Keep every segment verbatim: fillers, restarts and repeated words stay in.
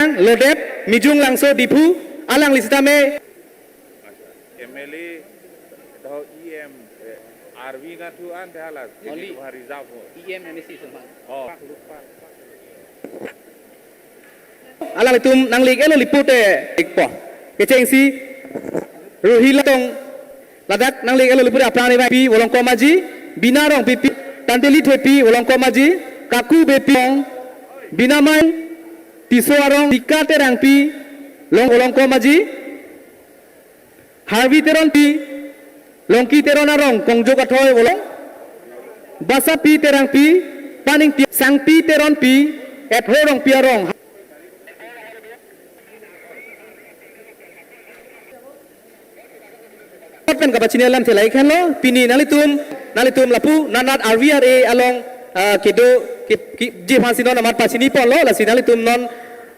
Lodep, Mijung Langso, Diphu, alangli sitame. M L A, do E M, eh, R V ngathu an hala, Only reserve ho. E M M A C semua. Oh. Alanglitum nanglik-etlo lapu te ikpo. Kechengsi Ruhila tong ladak nanglik-etlo lapu te aphrang ni pi Volongkom Aji, Bina Rongpipi, Tanteli Thepi Volongkom Aji, Kaku Beypi, Bina Mai, Tisso arong, Tika Terangpi, Long Volongkom Aji, Harvi Teronpi, Longki Teron arong, Kongjok Athoi Volong, Basapi Terangpi, Paning Ti-, Sangpi Teronpi, Etho Rongpi arong. Pen kapachini alam thelai khenlo, pini nanglitum, nanglitum lapu, nanat R V R A along, ah, kedo, ke, ke, ji aphansi non amat pachini ponlo, lasi nanglitum non,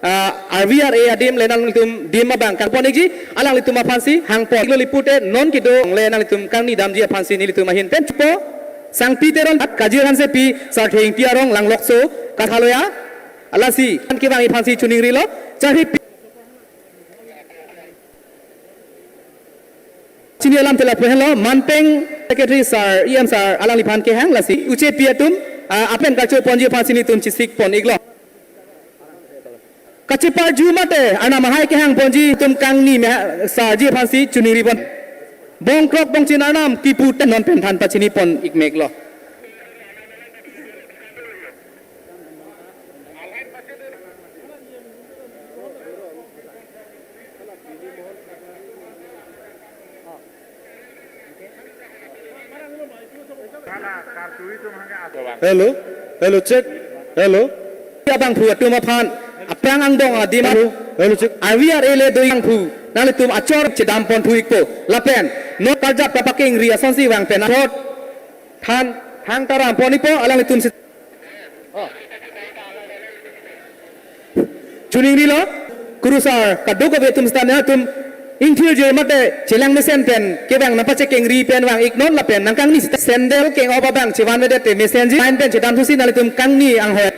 ah, R V R A adim le nanglitum dim abang kangpon ikji, alanglitum aphansi hangpon iklo lapu te non kedo le nanglitum kangni damji aphansi nelitum ahin pen chupo, Sangpi Teron, Kajir Hansepi, Sarthengpi arong Langlokso, Kathaloya, alasi, an kevang aphansi choningrilo, charhi pi- Chini alam tela pu henlo, Manpeng Secretary Sir, E M Sir, alangliphan kehang lasi, uche pi atum, ah, apen kacho ponji aphansi nelitum chesik pon iklo. Kacheparju mate, arnam ahai kehang ponji atum kangni me ha-, sarji aphansi choningri pon. Bongkrok bongchin arnam kipu te non pen than pachini pon ik meklo. Hello, hello, check, hello. Abangphu atum aphan, aphrang angbong adim, hello, hello, check. R V R A le do abangphu, nanglitum achor chedam pon thu ikpo, lapen, no karjap kapakengri asonsi vang pen, thot, than, hang taram pon ikpo, alanglitum si- Choningrilo, kurusar, kadokave atum sitame atum, ingthirje mate, chelang mesen pen, kevang nangpachekengri pen vang iknon lapen, nangkangni sita sandal keng-op abang, chevanvedet te mesenji, line pen chedam thusi nanglitum kangni anghoi.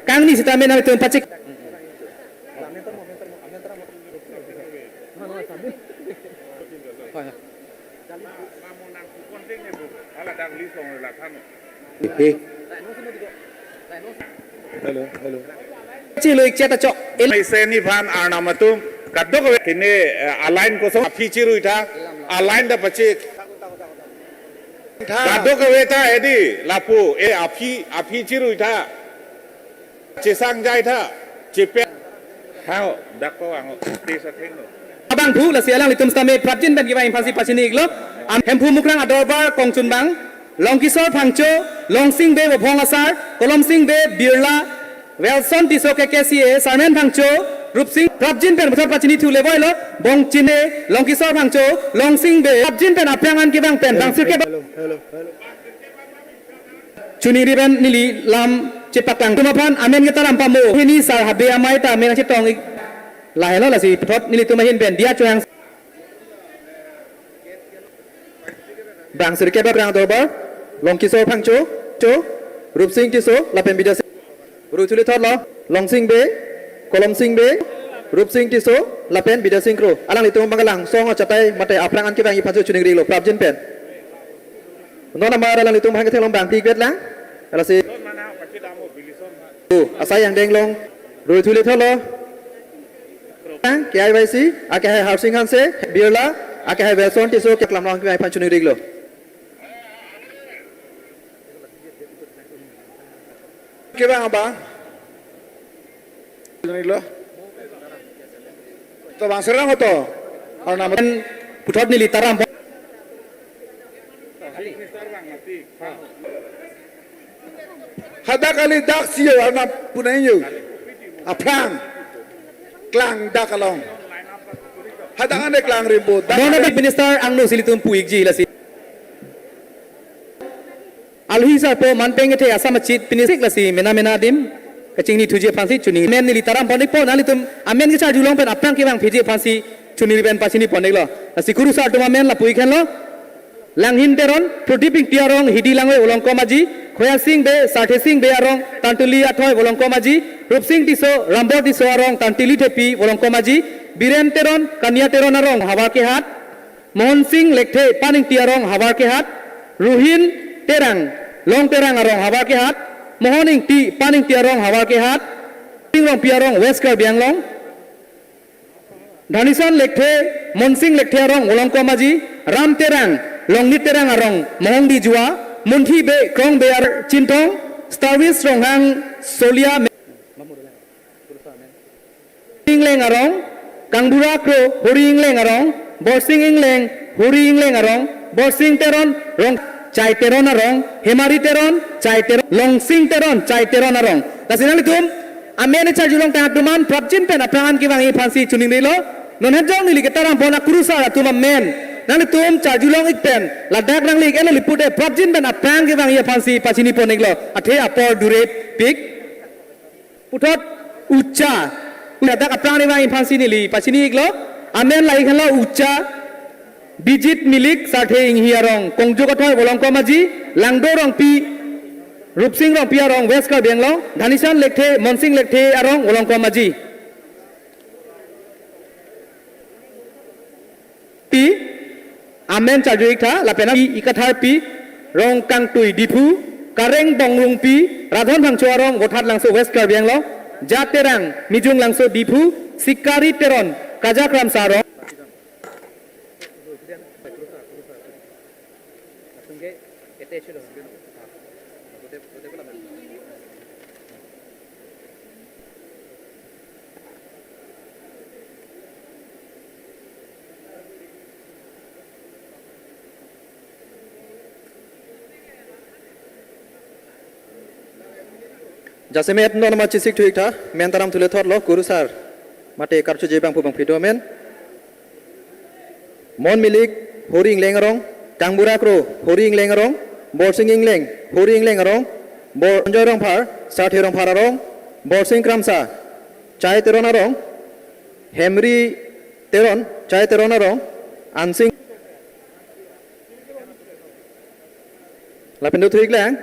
Kangni sitame nanglitum pachek. He. Hello, hello. Chilo ik chet achok. El- Ise ni phan arnam atum kadokave kene, eh, aline kosong aphi chiruitha, aline ta pachek. Kadokave ta edi lapu, eh, aphi, aphi chiruitha. Chesang jaitha, chepe. Hao, dakpo ango, te sa thengno. Abangphu lasi alanglitum sitame prapjin pen kevang aphansi pachini iklo. Am Hemphu Mukrang adorbar kongchunbang, Longkisor Phangcho, Longsing Bey Vophong Asar, Kolomsing Bey Birla, Wilson Tisso K K C A, Sarmen Phangcho, Rupsing, prapjin pen puthot pachini thu levoilo, Bongchin Bey, Longkisor Phangcho, Longsing Bey, prapjin pen aphrang an kevang pen, bang sirke ba- Hello, hello, hello. Choningri pen neli lam chepaklang atum aphan amen ketaram pamo. Hini sar habe amei ta amen chetong ik. Lahelo lasi puthot nelitum ahin pen diya chohang. Bang sirke ba Mukrang adorbar, Longkisor Phangcho, Cho, Rupsing Tisso, lapen Bidya Sing. Rui thuli thotlo, Longsing Bey, Kolomsing Bey, Rupsing Tisso, lapen Bidya Sing Kro. Alanglitum bang kalangsong achatai mate aphrang an kevang aphansi choningrilo, prapjin pen. Non amar alanglitum hang ketheng long bang tik bet lang. Alasi. Tu, asai angdeng long. Rui thuli thotlo. K I Y C, ake hai Harsing Hanse, Birla, ake hai Wilson Tisso, keklam long kevang aphan choningrilo. Kevang abang. Nilo. To bang serang to. Arnam puthot neli taram. Hadak kali dak sio arnam punai yo. Aphrang. Klang dak along. Hadak ane klang rimbo. Dak. Honorable Minister angno si nelitum pu ikji lasi. Alhi sarpo Manpeng kethe Assam achit pinisik lasi mena mena adim kachingni thuji aphansi choningri. Amen neli taram pon ikpo, nanglitum amen kecharjulong pen aphrang kevang phiji aphansi choningri pen pachini pon iklo. Lasi kurusar atum amen lapu ik henlo. Langhin Teron, Prodip Ingti arong Hidi Langve Volongkom Aji, Khoyasing Bey, Sarthesing Bey arong Tantuli Athoi Volongkom Aji, Rupsing Tisso, Rambor Tisso arong Tantuli Thepi Volongkom Aji, Biren Teron, Kania Teron arong Havar Kehat, Mohon Sing Lekthe Paningti arong Havar Kehat, Ruhin Terang, Long Terang arong Havar Kehat, Mohon Ingti Paningti arong Havar Kehat, Sing Rongpi arong West Karbi Anglong, Dhanison Lekthe, Monsing Lekthe arong Volongkom Aji, Ram Terang, Longnit Terang arong Mohong Dijua, Munthi Bey, Krong Bey ar Chinthong, Starvis Ronghang Solia Ingleng arong, Kangbura Kro, Hori Ingleng arong, Borsing Ingleng, Hori Ingleng arong, Borsing Teron, Rong Chai Teron arong, Hemari Teron, Chai Teron, Longsing Teron, Chai Teron arong. Lasi nanglitum amen charjulong tang atum an prapjin pen aphrang an kevangji aphansi choningrilo. Non hejong neli ketarang pon akurusar atum amen nanglitum charjulong-ik pen, ladak nangli-ik-etlo pute prapjin pen aphrang kevangji aphansi pachini pon-iklo. Athe apor durepik. Puthot Ucha. Ladak aphrang kevangji aphansi neli pachini-iklo. Amen lahei henlo: Ucha, Bijit Milik, Sarthe Inghi arong Kongjo Kathoi Volongkom Aji, Langdo Rongpi, Rupsing Rongpi arong West Karbi Anglong, Dhanison Lekthe, Monsing Lekthe arong Volongkom Aji. Pi, amen charju-ik tha, lapen Pi Ikatharpi, Rongkangtui Diphu, Kareng Bongrungpi, Radhon Phangcho arong Vothatlangso West Karbi Anglong, Jat Terang, Mijunglangso Diphu, Sikari Teron, Kajakramsa arong. Jasemet non ma chesik thu-ik tha, men taram thule thotlo, kurusar mate karchuji abangphu bangphi do amen. Mon Milik, Hori Ingleng arong, Kangbura Kro, Hori Ingleng arong, Borsing Ingleng, Hori Ingleng arong, Bor Anjoy Rongphar, Sarthe Rongphar arong, Borsing Kramsa, Chai Teron arong, Hemri Teron, Chai Teron arong, Ansing. Lapen do thu-ik lang.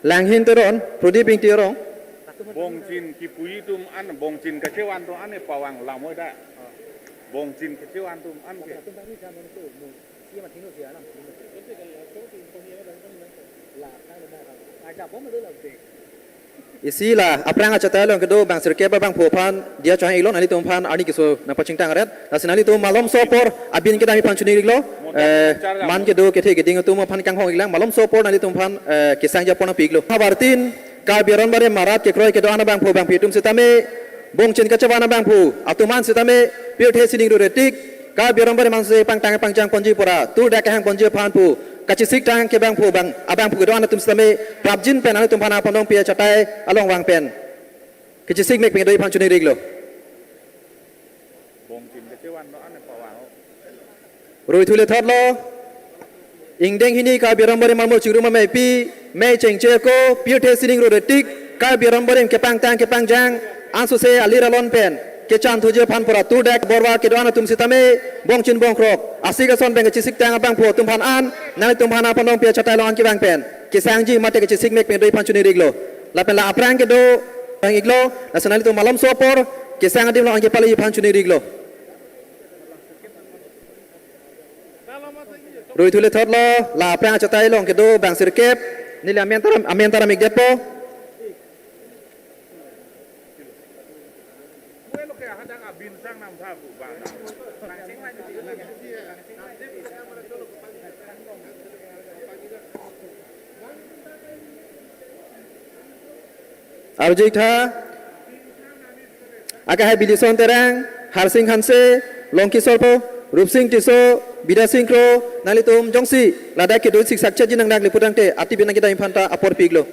Langhin Teron, Prodip Ingti arong. Bongchin kipuji atum an, bongchin kachevan atum an pavang lamoi da. Bongchin kachevan atum an ke. Isi la aphrang achatai along kedo bang sirkep abangphu aphan diya chang-iklo, nanglitum aphan arni keso nangpachingthang ret. Lasi nanglitum malomso apor abin kedamji aphan choningri-iklo. Eh, man kedo kethe keding atum aphan kanghong-ik lang, malomso apor nanglitum aphan, eh, kesangji apor nangpi-iklo. Havartin Karbi aron barim arat kekroi kedo-an abangphu bangphi atum sitame, bongchin kachevan abangphu atum an sitame, pirthe sining rure tik Karbi aron barim anse pangtang pangjang ponji pura, tur dak kehang ponji aphan pu kachesik tang ke abangphu bang, abangphu kedo-an atum sitame prapjin pen nanglitum aphan apondong pi achatai along vang pen kachesik mek ping do-ji aphan choningri-iklo. Rui thu le thotlo. Ingdeng hini Karbi aron barim armur chingrum ameipi, mei chengche ako, pirthe sining rure tik Karbi aron barim kepangtang kepangjang ansose alir alon pen kechan thuji aphan pura tur dak borvar kedo-an atum sitame, bongchin bongkrok asik ason pen kachesik tang abangphu atum aphan an nanglitum aphan apondong pi achatai along an kevang pen kesangji mate kachesik mek ping do-ji aphan choningri-iklo. Lapen la aphrang kedo vang-iklo, lasi nanglitum malomso apor kesang adim along an kepaleji aphan choningri-iklo. Rui thu le thotlo, la aphrang achatai along kedo bang sirkep, neli amen taram, amen taram-ikdetpo. Arju-ik tha. Akehai Bilison Terang, Harsing Hanse, Longki Sorpo, Rupsing Tisso, Bidya Sing Kro, nanglitum jongsi ladak kedo siksakcheji nangnak le putangte, ati bin nangkedam aphan ta apor pi-iklo.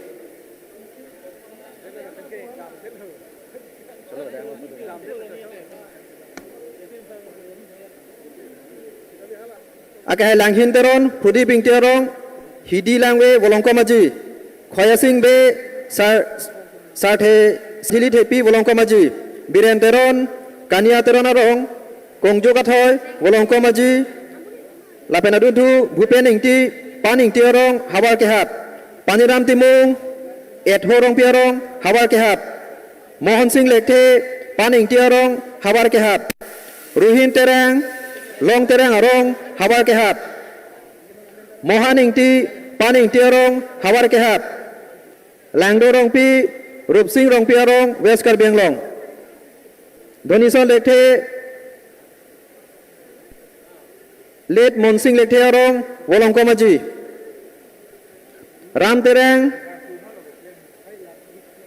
Akehai Langhin Teron, Prodip Ingti arong, Hidi Langve, Volongkom Aji, Khoya Sing Bey, Sar, Sarthe Sili Thepi, Volongkom Aji, Biren Teron, Kania Teron arong, Kongjo Kathoi, Volongkom Aji, Lapen adunthu Bhupen Ingti, Pan Ingti arong, Havar Kehap. Paniram Timung, Etho Rongpi arong, Havar Kehap. Mohon Sing Lekthe, Pan Ingti arong, Havar Kehap. Ruhin Terang, Long Terang arong, Havar Kehap. Mohan Ingti, Pan Ingti arong, Havar Kehap. Langdo Rongpi, Rupsing Rongpi arong, West Karbi Anglong. Donison Lekthe, Late Monsing Lekthe arong, Volongkom Aji. Ram Terang,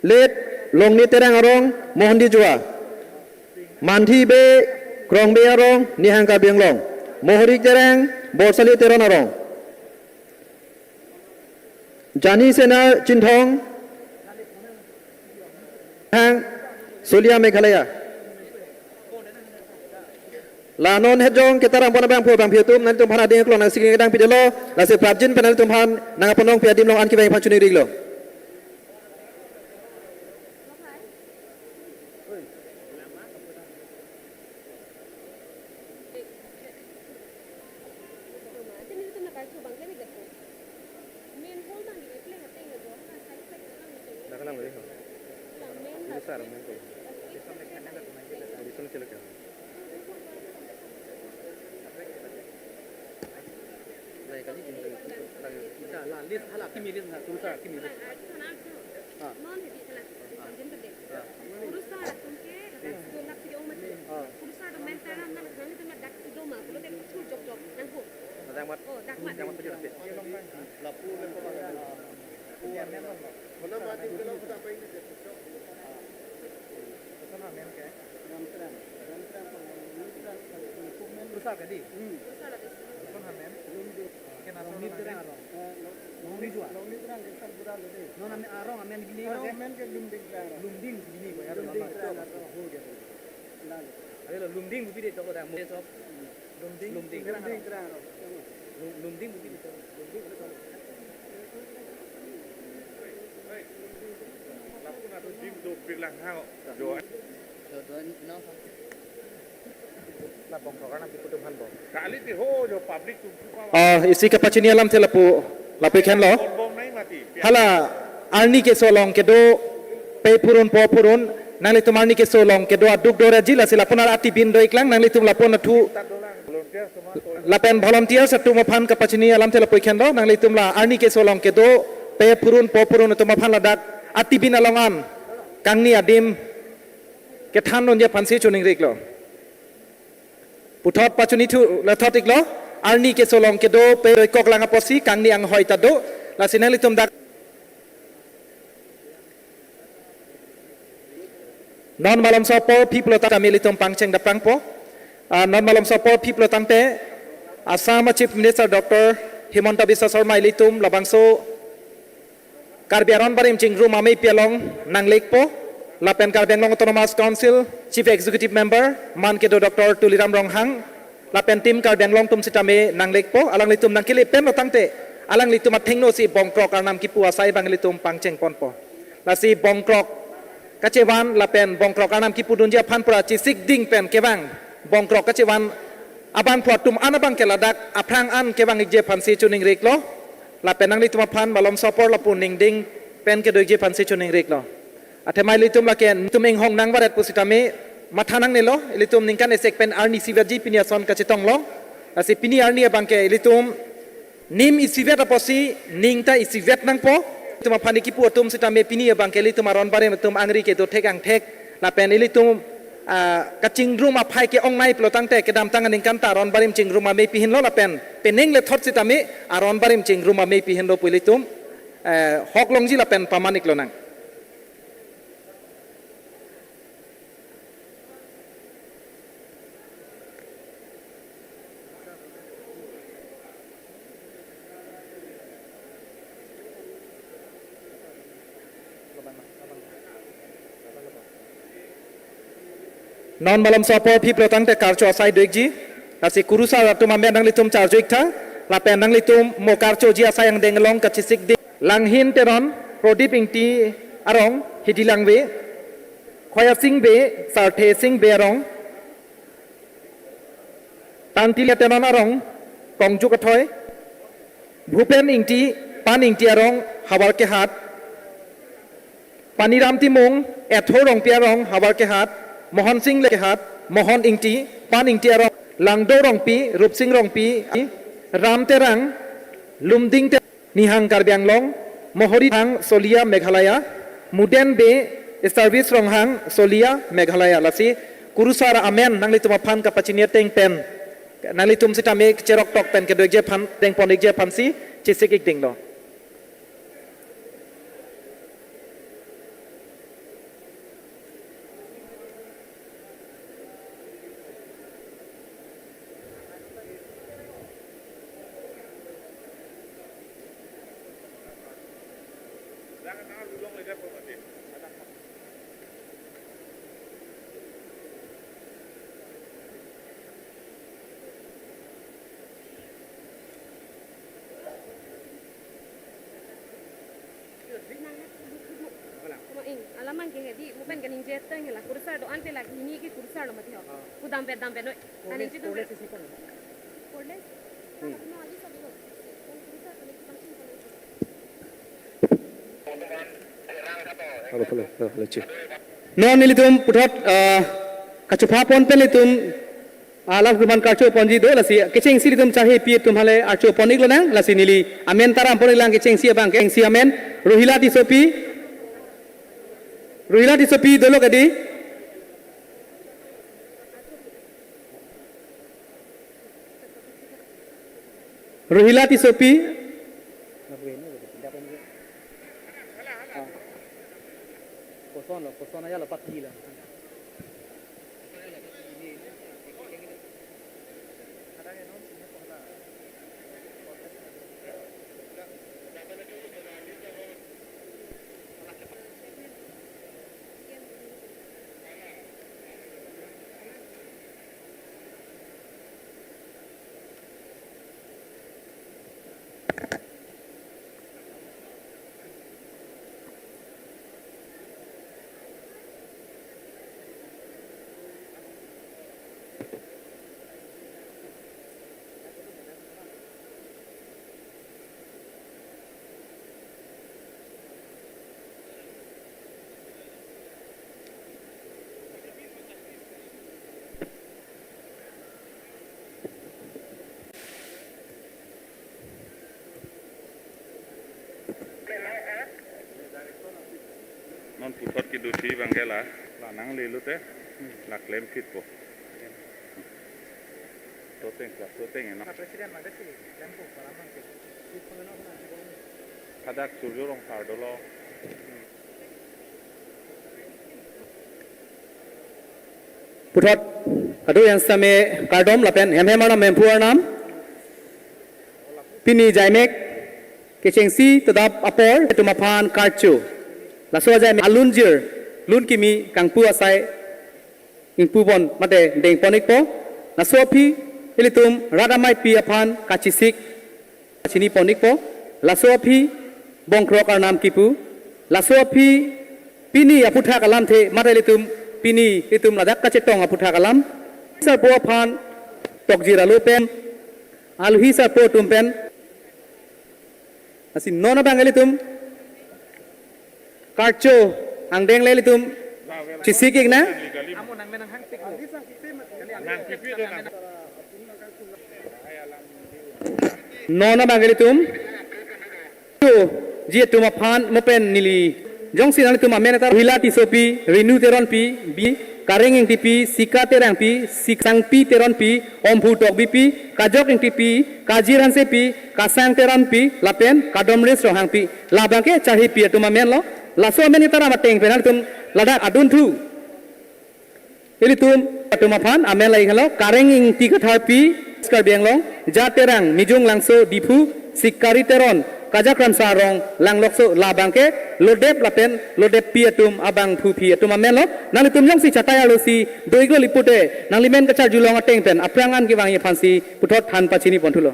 Late Longni Terang arong, Mohondi Jua. Manthi Bey, Krong Bey arong, Nihang Karbi Anglong. Mohori Terang, Borsali Teron arong. Jani Senar Chinthong, Hang, Solia Meghalaya. La non hejong ketaram pon abangphu abangphi atum, nanglitum aphan ading aklong nangsikring kedang pidelo, lasi prapjin pen nanglitum aphan nang apon ongpi adim along an kevang aphan choningri-iklo. Lumding bupi de toko da, mo so. Lumding. Lumding. Lum-, Lumding bupi de toko. Lumding bupi de toko. Lapun atu dim do pirlang hao. Jo. Jo, do, no. La bongkrok arnam kipu atum aphan bong. Kali ti ho jo public atum. Ah, isi kapachini alamthe lapu, lapu ikhen lo. Bong nai mati. Hala arni keso along kedo pe phurun po phurun, nanglitum arni keso along kedo aduk do-reji, lasi lapun ar atibin do-iklang, nanglitum lapun athu lapen volunteers atum aphan kapachini alamthe lapu ikhen lo, nanglitum la arni keso along kedo pe phurun po phurun atum aphan ladak atibin along an kangni adim kethan unji aphansi choningri-iklo. Puthot pachini thu lethot-iklo, arni keso along kedo pe doikoklang apotsi kangni anghoi ta do, lasi nanglitum dak non malomso apor phli pulo tangte ilitum pangcheng daprangpo. Ah, non malomso apor phli pulo tangte Assam Chief Minister Doctor Himanta Biswa Sarma ilitum labangso Karbi Aron Barim Chingrum Ameiphi along nanglekpo, lapen Karbi Anglong Autonomous Council Chief Executive Member man kedo Doctor Tuliram Ronghang, lapen Team Karbi Anglong atum sitame nanglekpo, alanglitum nangkele pen lo tangte, alanglitum athengno si bongkrok arnam kipu asai abang ilitum pangcheng ponpo. Lasi bongkrok kachevan lapen bongkrok arnam kipudunji aphan pura chesik ding pen kevang bongkrok kachevan abangphu atum an abang ke ladak aphrang an kevang-ikji aphansi choningri-iklo. Lapen nanglitum aphan malomso apor lapu ningding pen kedo-ikji aphansi choningri-iklo. Athema ilitum lake netum inghong nangvaret pusitame matha nangnelo, ilitum ningkan esek pen arni isivetji pini ason kachetong long. Lasi pini arni abang ke ilitum nim isivet apotsi ning ta isivet nangpo. Itum aphan kipu atum sitame pini abang ke ilitum aron barim atum angri kedo thek angthek. Lapen ilitum, ah, kachingrum aphai ke-ongnei pulo tangte kedamtang aningkan ta Aron Barim Chingrum Ameiphi henlo lapen penang lethot sitame Aron Barim Chingrum Ameiphi henlo pu ilitum, eh, hok longji lapen paman-ik lonang. Non malomso apor phli pulo tangte karcho asai do-ikji. Lasi kurusar atum amen nanglitum charjo-iktha. Lapen nanglitum mo karchoji asai angdeng along kachesik ding. Langhin Teron, Prodip Ingti arong, Hidi Langve, Khoyasing Bey, Sarthe Sing Bey arong, Tantili Teron arong, Tongju Kathoi, Bhupen Ingti, Pan Ingti arong, Havarkehat, Paniram Timung, Etho Rongpi arong, Havarkehat, Mohon Sing Lekehat, Mohon Ingti, Pan Ingti arong, Langdo Rongpi, Rupsing Rongpi, Ram Terang, Lumding Terang, Nihang Karbi Anglong, Mohori Hang Solia Meghalaya, Muden Bey, Service Ronghang Solia Meghalaya. Lasi kurusar amen nanglitum aphan kapachini ateng pen nanglitum sitame cherok tok pen kedo-ikji aphan, dengpon-ikji aphansi chesik-ik dinglo. Tama ing, alamang ke hedi, mo pen kaningje tang hela, kurusar do-an te lagi, hini ke kurusar lo mati ho. Ah. Ku damvet, damvet noi. Cordless, kaningje cordless isi pon. Cordless? Hmm. No, adi sa dilo. Kurusar kani kurang sing kani. Halo, halo, halo, leci. Non nelitum puthot, ah, kachupha pon pen nelitum, ah, alam keman karcho ponji do, lasi kechengsi nelitum charhepi atum hale archo pon-ik lonang, lasi neli amen taram pon-ik lang kechengsi abang, kechengsi amen, Rohila Tissopi, Rohila Tissopi dolo kadi. Rohila Tissopi. Koson lo, koson aja lo, pati lo. Non puthot kedosi abang ke la, la nangle lote, la klemphitpo. Toteng, la toteng, no? President, mana si, lampu, para mangke. Hadak Surjo Rongphar dolo. Puthot, adu yang same kardom lapen hem hem arnam, hemphu arnam. Pini jaimek kechengsi todap apor atum aphan karcho. Laso ajaimek alunjir, lun kimi kangpu asai ingpu pon mate dengpon-ikpo. Laso aphi ilitum rat ameipi aphan kachesik chini pon-ikpo. Laso aphi bongkrok arnam kipu. Laso aphi pini aphuthak alamthe mate ilitum pini ilitum ladak kachetong aphuthak alam. Sarpo aphan tokjir alo pen, aluhi sarpo atum pen. Lasi non abang ilitum karcho angdeng le ilitum chesik-ik nang. Non abang ilitum ji atum aphan mo pen neli jongsi nanglitum amen ta Rohila Tissopi, Renu Teronpi, Bi Kareng Ingtipi, Sika Terangpi, Sik Sangpi Teronpi, Omphu Tokbipi, Kajok Ingtipi, Kajir Hansepi, Kasang Teronpi, lapen Kadomris Ronghangpi. Labang ke charhepi atum amen lo. Laso amen itaram ateng pen nanglitum ladak adunthu ilitum atum aphan amen la-ik henlo, Kareng Ingti Katharpi, Karbi Anglong, Ja Terang, Mijung Langso, Diphu, Sikari Teron, Kajak Ramsa Rong, Langlokso, labang ke lodep lapen lodeppi atum abangphuphi atum amen lo. Nanglitum jongsi chatai arlosi do-iklo li pute nanglimen kacharjulong ateng pen aphrang an kevangji aphansi puthot than pachini ponthulo.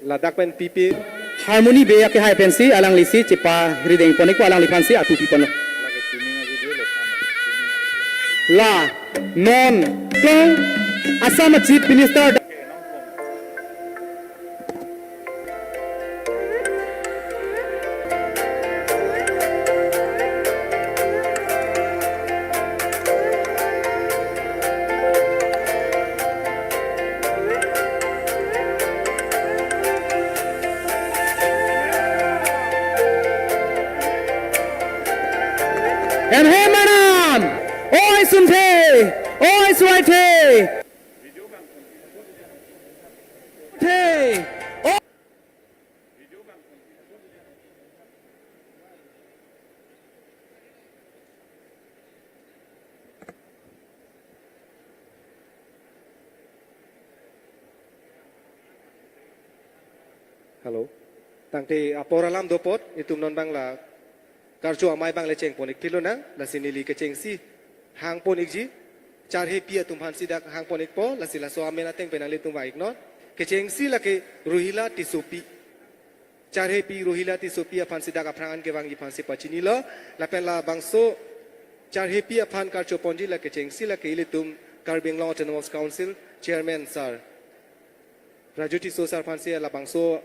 Ladak pen pipi. Harmony Bey akehai pensi alanglisi cheparideng pon-ikpo, alangliphansi atu piponlo. La non klong Assam Chief Minister Em he manam, oi sunthe, oi suaithe. The, oi. Hello. Tangte apor alam do apot, itum non abang la karcho amei abang le chengpon-ik philonang, lasi neli kechengsi hangpon-ikji, charhepi atum aphansi dak hangpon-ikpo, lasi laso amen ateng pen nanglitum vang-iknon. Kechengsi lake Rohila Tissopi. Charhepi Rohila Tissopi aphansi dak aphrang an kevangji aphansi pachinilo, lapen labangso charhepi aphan karcho ponji lake kechengsi lake ilitum Karbi Anglong Autonomous Council Chairman Sir Raju Tisso Sir aphansi labangso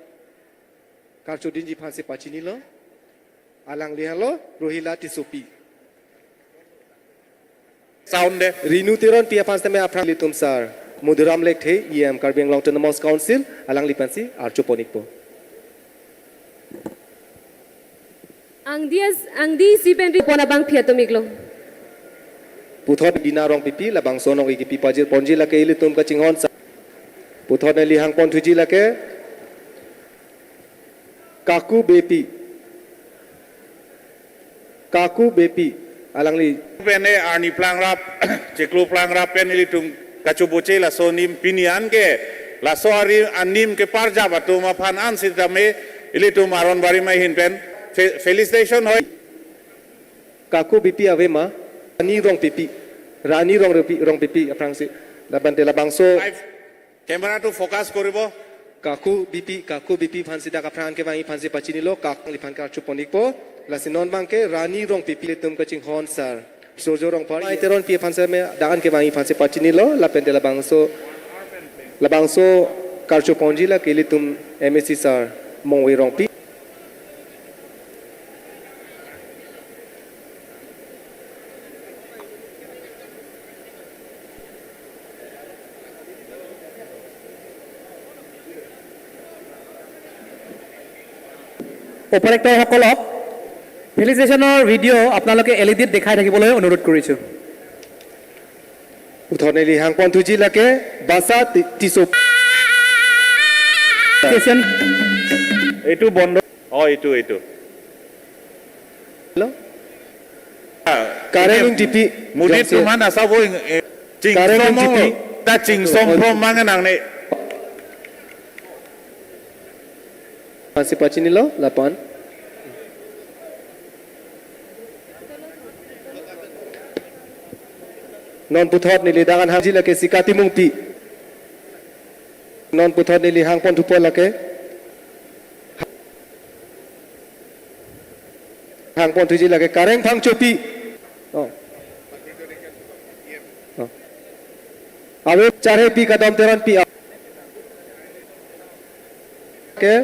karcho dinji aphansi pachinilo. Alangli henlo Rohila Tissopi. Sound de. Renu Teronpi aphan setame aphrang ilitum Sir Madhuram Lekthe, E M Karbi Anglong Autonomous Council, alangliphansi archo pon-ikpo. Angdi as-, angdi isi pen ri pon abangpi atum iklo. Puthot Dina Rongpipi, labangso nong-ik kipi pajir ponji lake ilitum kachinghon Sir. Puthot neli hangpon thuji lake Kaku Beypi. Kaku Beypi. Alangli. Pen e arni plang rap, chiklo plang rap pen ilitum kachoboche laso anim pini an ke. Laso ari anim keparjap atum aphan an sitame ilitum Aronbari amei ahin pen fe-, felicitation hoi. Kaku Beypi ave ma, Rani Rongpipi, Rani Rong Rongpipi, Rongpipi aphrangsi, labante labangso. Live camera to focus koribo. Kaku Beypi, Kaku Beypi aphansi dak aphrang an kevangji aphansi pachinilo, Kaku Beypi aphan karcho pon-ikpo, lasi non abang ke Rani Rongpipi ilitum kachinghon Sir Surjo Rongphar, Mai Teronpi aphan setame dak an kevangji aphansi pachinilo, lapente labangso, labangso karcho ponji lake ilitum M A C Sir Mongve Rongpi. উপৰেক্টৰসকলক ফেলিচিটেশ্যনৰ ভিডিঅ' আপোনালোকে এল ই ডিত দেখাই থাকিবলৈ অনুৰোধ কৰিছোঁ। Puthot neli hangpon thuji lake Basa Ti-, Tisso. Session. এইটো বন্ধ। অ, এইটো, এইটো। Hello? Kareng Ingtipi. Mudit Jongsi. Tuman asa bo ing-, eh, Kareng Ingtipi. Chingsom ta chingsom from mangan ang ne. Aphansi pachinilo, lapen. Non puthot neli dak an hangji lake Sika Timungpi. Non puthot neli hangpon thupo lake. Hangpon thuji lake Kareng Phangchopi. Oh. Oh. Ave Charhepi Kadom Teronpi. Ke.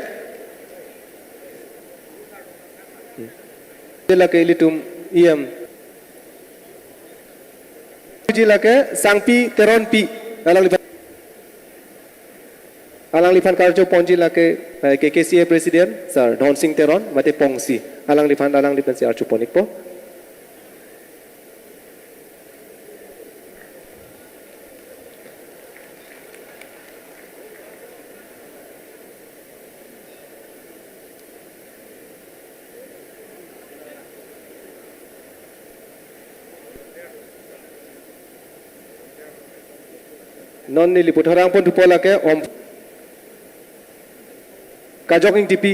Lake ilitum E M. Ji lake Sangpi Teronpi. Alangliphan, alangliphan karcho ponji lake, eh, K K C A President, Sir Dhonsing Teron, mate Pongsi. Alangliphan, alangliphansi archo pon-ikpo. Non neli puthot hangpon thupo lake Om Kajok Ingtipi.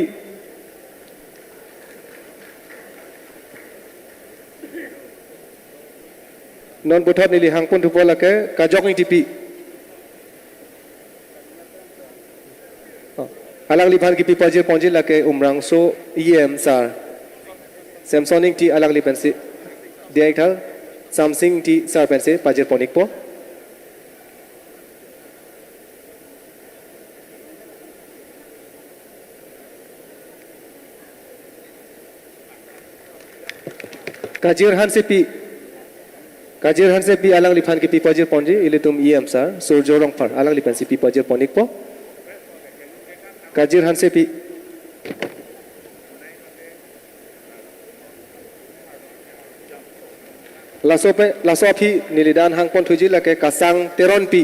Non puthot neli hangpon thupo lake Kajok Ingtipi. Oh. Alangliphan kipi pajir ponji lake Umrangso E M sir Samson Ingti alangli pensi, Director Samsing Ingti sir pensi pajir pon-ikpo. Kajir Hansepi. Kajir Hansepi alangliphan kipi pajir ponji, ilitum E M sir Surjo Rongphar alangli pensi pi pajir pon-ikpo. Kajir Hansepi. Laso pen, laso aphi neli dan hang ponthuji lake Kasang Teronpi.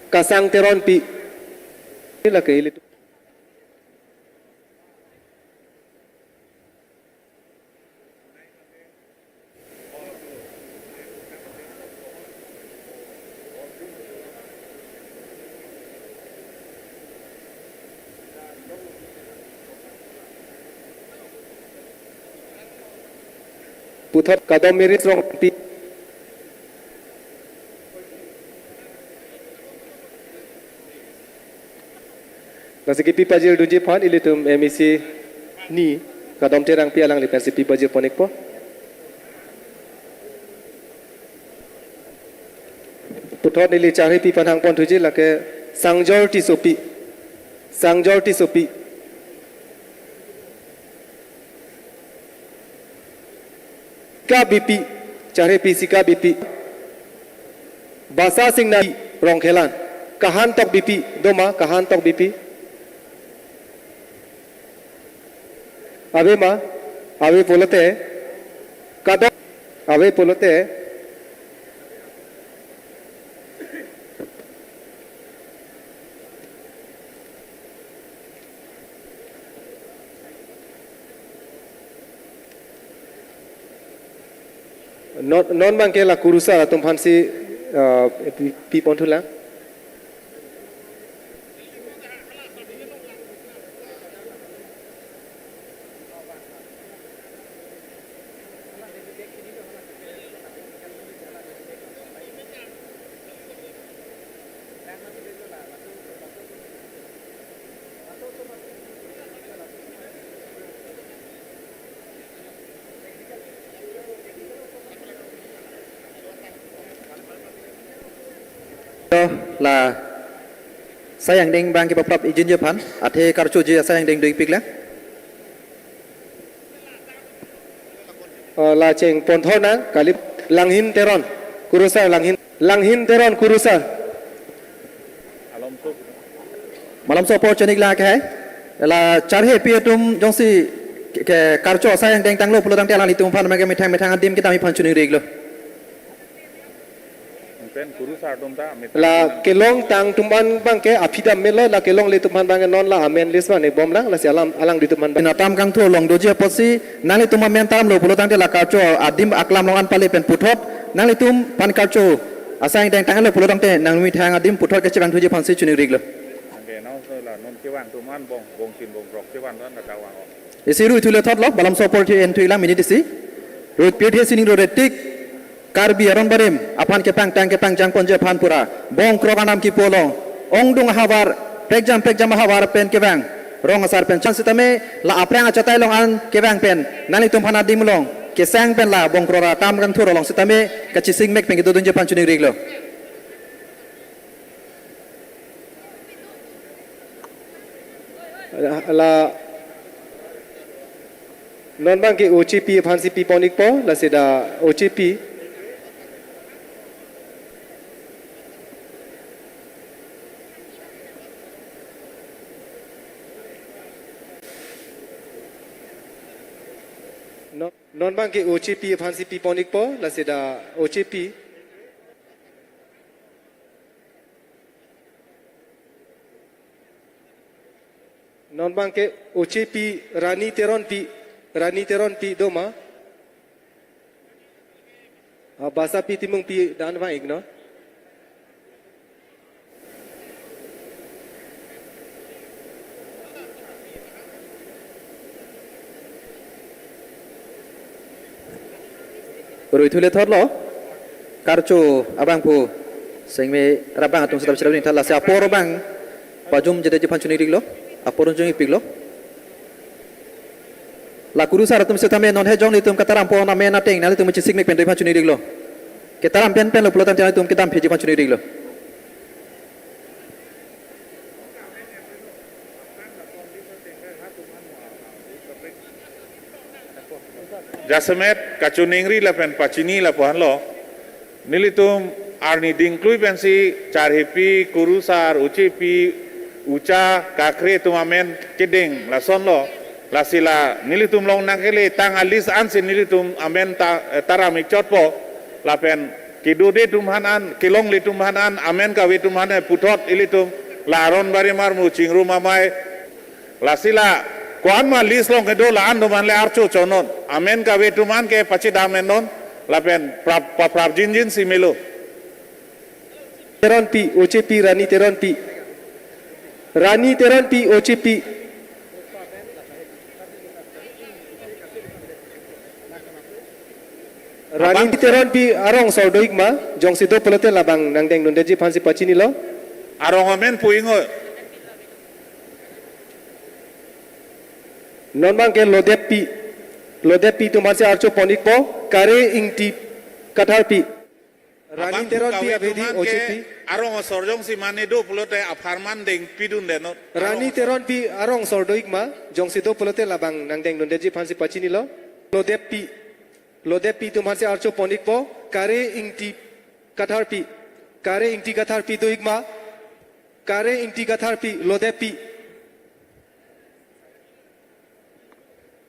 Kasang Teronpi. Lake ilitum. Puthot Kadom Miris Rongpi. Lasi kipi pajir dunji aphan ilitum M A C ni Kadom Terangpi alangli pensi pi pajir pon-ikpo. Puthot neli charhepi aphan hang ponthuji lake Sangjor Tissopi. Sangjor Tissopi. Sika Bipi, charhepi Sika Bipi. Basa Singna Rongkhelan. Kahan Tokbipi, doma, Kahan Tokbipi. Ave ma, ave pulote, Kadom, ave pulote, non, non abangke la kurusar atum aphansi, ah, pi, pi ponthulang. La asai angdeng abangke paprap ijinji aphan, athe karchoji asai angdeng do-ikpiklang. Oh, la cheng ponthor nang, kali Langhin Teron, kurusar Langhin, Langhin Teron, kurusar. Malomso apor cheng-iklang ke hai. La charhepi atum jongsi ke, ke karcho asai angdeng tanglo pulo tangte alanglitum aphan mega methang methang adim kedam aphan choningri-iklo. Pen kurusar atum ta methang la kelong tang atum an abangke aphi dam melo, la kelongle atum aphan abangke non la amen list abang-ik bomlang, lasi alam alanglitum aphan abang. Atam kangthur along doji apotsi nanglitum amen tanglo pulo tangte la karcho adim aklam along an pale pen puthot nanglitum aphan karcho asai angdeng tanglo pulo tangte nang methang adim puthot kachevang thuji aphansi choningri-iklo. Angke non so la non kevang atum an bong, bongchin bongkrok kevang an la kevang-o. Isi ruithu le thotlo, malomso apor the-en thu-iklang minute isi. Ruit pirthe sining ro retik, Karbi aron barim aphan kepangtang kepangjang ponji aphan pura bongkrok anam kipu along, ongdung ahavar, prekjam prekjam ahavar pen kevang rong asar pen chang sitame la aphrang achatai along an kevang pen nanglitum aphan adim along kesang pen la bongkrok atam kangthur along sitame kachesing mek pen kedodunji aphan choningri-iklo. La, la non abangke O C P aphansi pi pon-ikpo, lasi dak O C P. Non, non abangke O C P aphansi pi pon-ikpo, lasi dak O C P. Non abangke O C P Rani Teronpi, Rani Teronpi doma. Ah, Basapi Timungpi dan vang-iknon. Ruithu le thotlo, karcho abangphu sengme rabang atum sitame chirap ning tha, lasi apor abang pajum jedeji aphan choningri-iklo. Apor unjong-ikpiklo. La kurusar atum setame non hejong nelitum kataram pon amen ateng nanglitum chesik mek pen doi aphan choningri-iklo. Ketaram pen pen lo pulo tangte nanglitum kedam pheji aphan choningri-iklo. Jasemet kachoningri lapen pachini lapu-anlo. Nelitum arni dingklui pensi Charhipi, Kurusar, Uchepi, Ucha, Kakre atum amen kedeng lasonlo. Lasi la nelitum along nangkele tang a-list ansi nelitum amen ta, eh, taram-ik chotpo. Lapen kedode atum aphan an, kelongle atum aphan an, amen kave atum aphan an puthot ilitum la Aron Barimar mu Chingrum Amei. Lasi la ko-an ma list along kedo la-an atum aphan le archo chonnon. Amen kave atum aphan ke pachedam-ennon. Lapen prap, paprap jinjin si melo. Teronpi, Uchepi, Rani Teronpi. Rani Teronpi, Uchepi. Rani Abang Teronpi arong sor do-ik ma, jongsi do pulote labang nangdengdundetji aphansi pachinilo. Arong amen pu-ik o. Non abang ke Lodeppi. Lodeppi atum aphansi archo pon-ikpo, Kare Ingti Katharpi. Rani Abang Teronpi kave atum aphan ke Uchepi. Arong asor jongsi mane do pulote apharman dengpidunde non. Rani Teronpi arong sor do-ik ma, jongsi do pulote labang nangdengdundetji aphansi pachinilo. Lodeppi. Lodeppi atum aphansi archo pon-ikpo, Kare Ingti Katharpi. Kare Ingti Katharpi do-ik ma. Kare Ingti Katharpi, Lodeppi.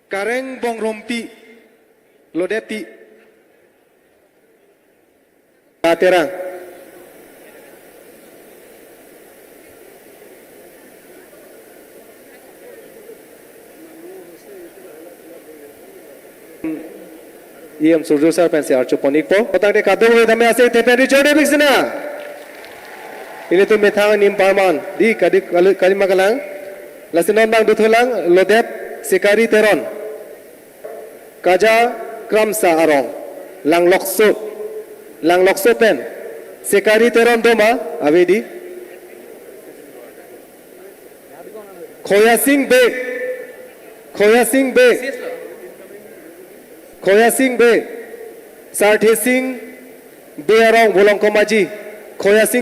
Kareng Bongrumpi, Lodeppi. Aterang. E M Surjya sir pensi archo pon-ikpo. Kotangte kadokave tame ase te pen richorde biksina. Ilitum methang nim parman. Di kadi kali, kalima kalang. Lasi non abang dothulang Lodep Sikari Teron. Kaja Kramsa arong. Langlokso. Langlokso pen. Sikari Teron do ma, ave di. Khoyasing Bey. Khoyasing Bey. Khoyasing Bey. Sarthesing Bey arong Bolong Komaji. Khoyasing